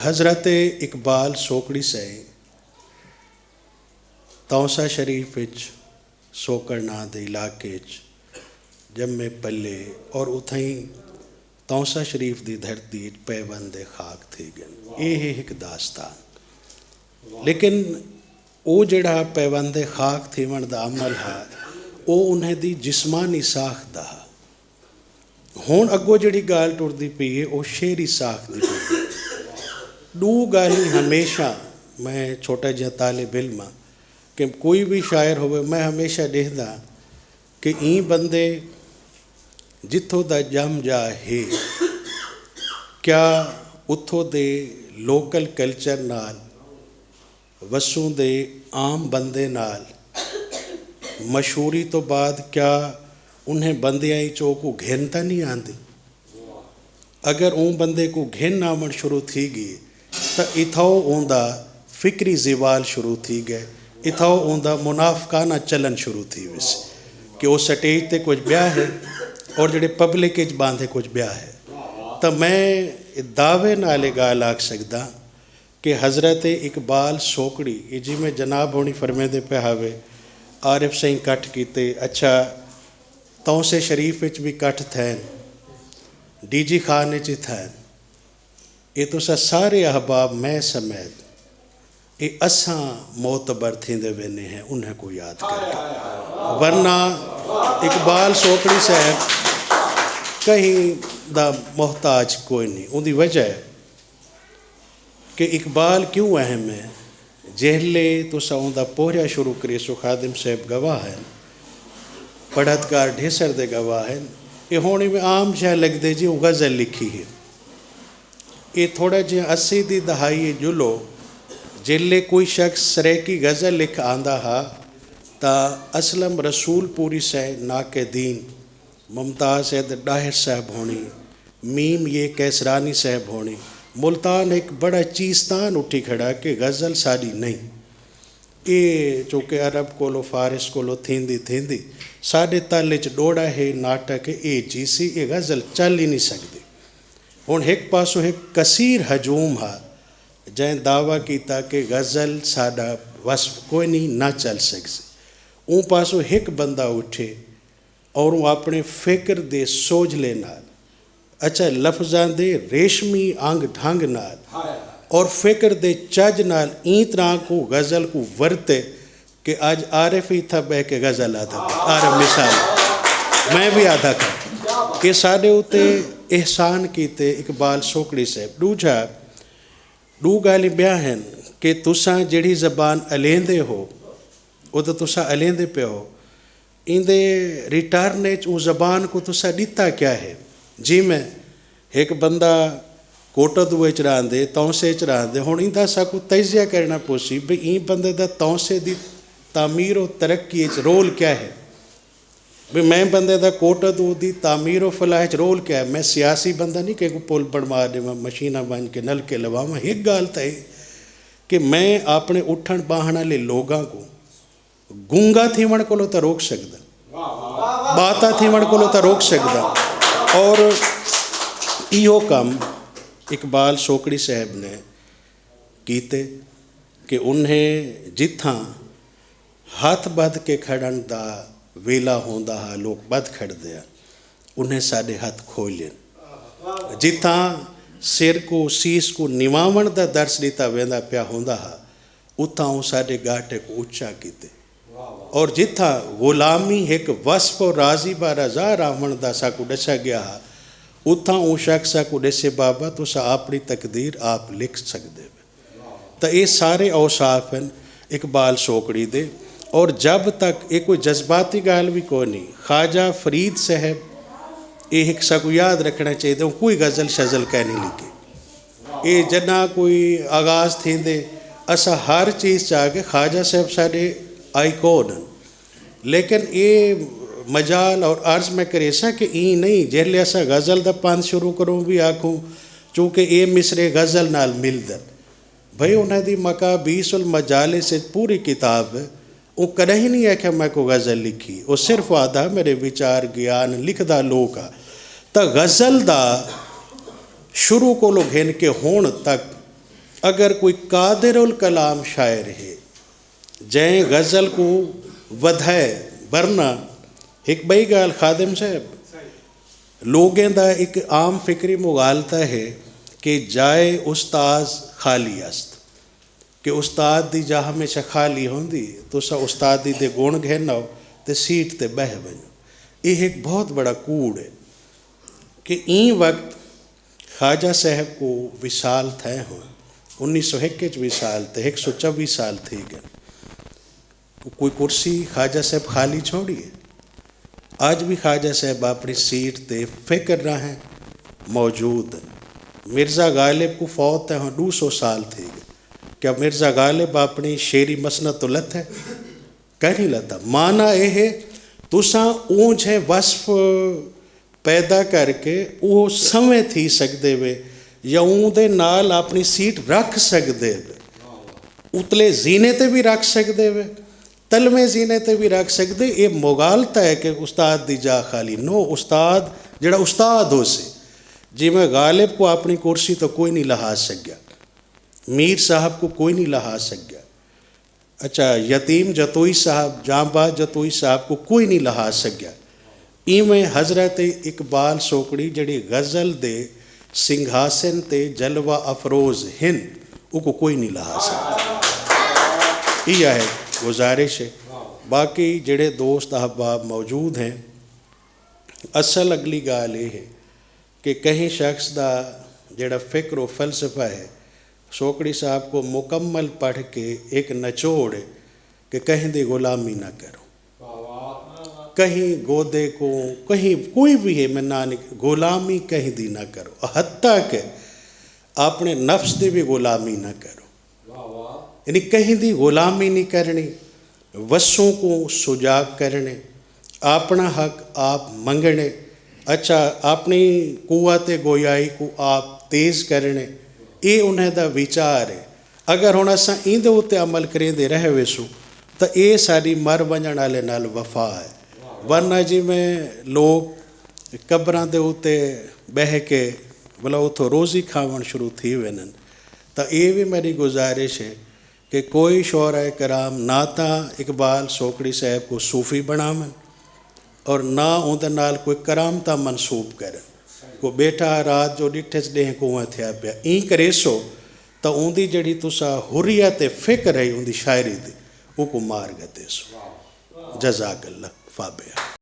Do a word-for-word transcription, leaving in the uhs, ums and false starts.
حضرت اقبال سوکڑی سئیں تونسہ شریف اچ سوکڑ ناں دے علاقے اچ ڄمے پلے اور اتھائیں تونسہ شریف دی دھرتی اچ پیوند خاک تھی ڳن۔ اے ہے ہک داستان۔ لیکن او جیڑھا پیوند خاک تھیوݨ دا عمل ہا، او انہیں دی جسمانی ساخت دا ہا۔ ہݨ اڳوں جیڑھی ڳالھ ٹردی پئی ہے، او شعری ساخت دی ٹردی پئی ہے۔ ݙو ڳالھیں ہمیشہ، میں چھوٹا جیہاں طالب علم ہاں کہ کوئی وی شاعر ہووے، میں ہمیشہ ݙیہداں کہ ایں بندے جتھوں دا ڄم ڄا ہے، کیا اتھوں دے لوکل کلچر نال وسوں دے عام بندے نال مشہوری توں بعد کیا انہیں بندیاں اچ اوکوں گھن تاں نی آندی؟ اگر اوں بندے کوں گھن آوݨ شروع تھی ڳی تاں اتھاؤ اوندا فکری زوال شروع تھی ڳئے، اتھاؤ اوندا منافقانہ چلݨ شروع تھی ویسی کہ او سٹیج تے کجھ ٻیا ہے اور جیڑھے پبلک اچ ٻاندھے کجھ ٻیا ہے۔ تاں میں دعوے نال اے ڳالھ آکھ سڳداں کہ حضرت اقبال سوکڑی، اے جیویں جناب ہوݨی فرمیندے پئے ہاوے، عارف سئیں کٹھ کیتے، اچھا تونسے شریف اچ وی کٹھ تھئن، ڈی جی خان اچ وی تھئن، اے تساں سارے احباب میں سمیت اے اساں معتبر تھیندے ویندے ہیں انہیں کوں یاد کر کے، ورنہ اقبال سوکڑی صاحب کہیں دا محتاج کوئی نہیں۔ اوندی وجہ ہے کہ اقبال کیوں اہم ہے؟ جیہلے تساں اوندا پورھیا شروع کریسو، خادم صاحب گواہ ہن، پڑھتکار ڈھیسر دے گواہ ہن، اے ہݨ ایویں عام جیہا لڳدے جی اوں غزل لکھی ہے۔ اے تھوڑا جیہا اسی دی دہائی اچ ڄلو، جیہلے کوئی شخص سرائیکی غزل لکھ آندا ہا تاں اسلم رسول پوری سئیں ناقدین، ممتاز حیدر ݙاہر صاحب ہوݨی، میم یہ قیصرانی صاحب ہوݨی، ملتان ہک بڑا چیستان اٹھی کھڑا کہ غزل ساݙی نئیں۔ اے چونکہ عرب کولو فارس کولو تھیندی تھیندی ساݙے تل اچ ݙوڑا ہے، ناٹک ہے، اے جیسی اے غزل چل ہی نی سڳدی۔ ہݨ ہک پاسوں ہک کثیر ہجوم ہا جئیں دعویٰ کیتا کہ غزل ساݙا وصف کوئی نی، نہ چل سڳسی۔ اوں پاسوں ہک بندہ اٹھے اور اوں اپݨے فکر دے سوجھلے نال، اچھا لفظاں دے ریشمی انگ ڈھنگ نال اور فکر دے چج نال ایں طرح کوں غزل کوں ورتے کہ اڄ عارف اتھاں ٻہہ کے غزل آہدا پئے، عارف مثال میں وی آہدا کھڑاں۔ اے ساݙے اتے احسان کیتے اقبال سوکڑی صاحب۔ ݙوجھا ݙو ڳالھیں ٻیاں ہن کہ تساں جیڑھی زبان الیندے ہو، او تاں تساں الیندے پئے ہو، ایندے ریٹرن اچ اوں زبان کوں تساں ݙتا کیا ہے؟ جیویں ہک بندہ کوٹدو اچ رہندے، تونسے اچ رہندے، ہݨ ایندا ساکوں تجزیہ کرݨا پوسی بھئی ایں بندے دا تونسے دی تعمیر و ترقی اچ رول کیا ہے؟ بھئی میں بندے دا کوٹدو دی تعمیر و فلاح اچ رول کیا ہے؟ میں سیاسی بندہ نی کہ کوں پل بݨوا ݙیواں، مشیناں ونڄ کے نلکے لواواں۔ ہک ڳالھ تاں اے کہ میں اپݨے اٹھݨ ٻاہݨ آلے لوگاں کوں گنگا تھیوݨ کولوں تاں روک سڳداں، ٻاتا تھیوݨ کولوں تاں روک سڳداں۔ اور ایہو کم اقبال سوکڑی صاحب نے کیتے کہ انہیں جتھاں ہتھ ٻدھ کے کھڑݨ دا ویلا ہوندا ہا، لوک ٻدھ کھڑدے ہن، انہیں ساݙے ہتھ کھولین۔ جتھاں سر کوں، سیس کوں نواوݨ دا درس ݙتا ویندا پیا ہوندا ہا، اتھاں اوں ساݙے ڳاٹے کوں اچا کیتے۔ اور جتھاں غلامی ہک وصف و راضی با رضا رہوݨ دا ساکوں ݙسیا ڳیا ہا، اتھاں اوں شخص ساکوں ݙسے بابا تساں اپݨی تقدیر آپ لکھ سڳدے وے۔ تاں اے سارے اوصاف ہن اقبال سوکڑی دے۔ اور جب تک، اے کوئی جذباتی ڳالھ وی کوئی نی، خواجہ فرید صاحب، اے ہک ساکوں یاد رکھݨا چاہیدے، اوں کوئی غزل شزل کائنی لکھی۔ اے جݙاں کوئی آغاز تھیندے، اساں ہر چیز چا کے خواجہ صاحب ساݙے آئیکون ہن۔ لیکن اے مجال اور عرض میں کریساں کہ ایں نئیں، جیہلے اساں غزل دا پندھ شروع کروں وی آکھوں، چونکہ اے مصرعے غزل نال ملدن۔ بھئی انہاں دی مقابیس المجالس اچ پوری کتاب ہے، اوں کݙاہیں نی آکھیا میں کوئی غزل لکھی، او صرف آہدا میݙے وچار گیان لکھدا لوک ہا۔ تاں غزل دا شروع کولوں گھن کے ہݨ تک اگر کوئی قادر الکلام شاعر ہے جئیں غزل کوں ودھائے، ورنہ ہک ٻئی ڳالھ خادم صاحب، لوگیں دا ہک عام فکری مغالطہ ہے کہ جائے استاذ خالی است، کہ استاد دی جاہ ہمیشہ خالی ہوندی، تساں استادی دے گݨ گھن آؤ تے سیٹ تے ٻہہ ونڄو۔ ایہ ہک بہت وݙا کوڑ ہے کہ ایں وقت خواجہ صاحب کوں وصال تھئے ہوئے، انیس سو ہک اچ وصال تھئے، ہک سو چوی سال تھی ڳئن۔ کوئی کرسی خواجہ صاحب خالی چھوڑی ہے؟ اڄ وی خواجہ صاحب اپݨی سیٹ تے فکر راہیں موجود ہن۔ مرزا غالب کوں فوت تھئے ہوئے ݙو سو سال تھی ڳئے۔ کیا مرزا غالب اپݨی شعری مسند توں لتھے؟ کائنی لتھا۔ معنی ایہ ہے، تساں اونجھے وصف پیدا کر کے او سویں تھی سڳدے وے یا اوں دے نال اپݨی سیٹ رکھ سڳدے وے، اتلے زینے تے وی رکھ سڳدے وے، تلویں زینے تے وی رکھ سڳدے۔ اے مغالطہ ہے کہ استاد دی جاہ خالی۔ نو، استاد جیڑھا استاد ہوسی، جیویں غالب کوں اپݨی کرسی توں کوئی نی لہا سڳیا، میر صاحب کوں کوئی نی لہا سڳیا، اچھا، یتیم جتوئی صاحب، جاں باز جتوئی صاحب کوں کوئی نی لہا سڳیا، ایویں حضرت اقبال سوکڑی جیڑھے غزل دے سنگھاسن تے جلوہ افروز ہن، اوکوں کوئی نی لہا سڳیا۔ ایہا ہے گزارش ہے۔ باقی جیڑھے دوست احباب موجود ہیں، اصل اڳلی ڳالھ ایہ ہے کہ کہیں شخص دا جیڑھا فکر و فلسفہ ہے، سوکڑی صاحب کوں مکمل پڑھ کے ہک نچوڑ ہے کہ کہیں دی غلامی نہ کرو، کہیں گودے کوں، کہیں کوئی وی ہے، میں ناں نی، غلامی کہیں دی نہ کرو، حتیٰ کہ اپݨے نفس دی وی غلامی نہ کرو۔ یعنی کہیں دی غلامی نی کرݨی، وسوں کوں سجاڳ کرݨے، اپݨا حق آپ منگݨے، اچھا، اپݨی قوت گویائی کوں آپ تیز کرݨے، اے انہیں دا وچار ہے۔ اگر ہݨ اساں ایندے اتے عمل کریندے رہ ویسوں تاں اے ساݙی مر ونڄݨ آلے نال وفا ہے۔ ورنہ جیویں لوک قبراں دے اتے ٻہہ کے ولا اتھوں روزی کھاوݨ شروع تھی ویندن، تاں اے وی میݙی گزارش ہے کہ کوئی شعراء کرام نہ تاں اقبال سوکڑی صاحب کوں صوفی بݨاون اور نہ اوندے نال کوئی کرامتاں منسوب کرن۔ کوئی ٻیٹھا رات جو ݙٹھس ݙینہہ کوں اونویں تھیا پیا، ایں کریسو تاں اوندی جیڑھی تساں حریت فکر ہے اوندی شاعری دی، اوکوں مار گھدیسو۔ جزاک اللہ فابیا۔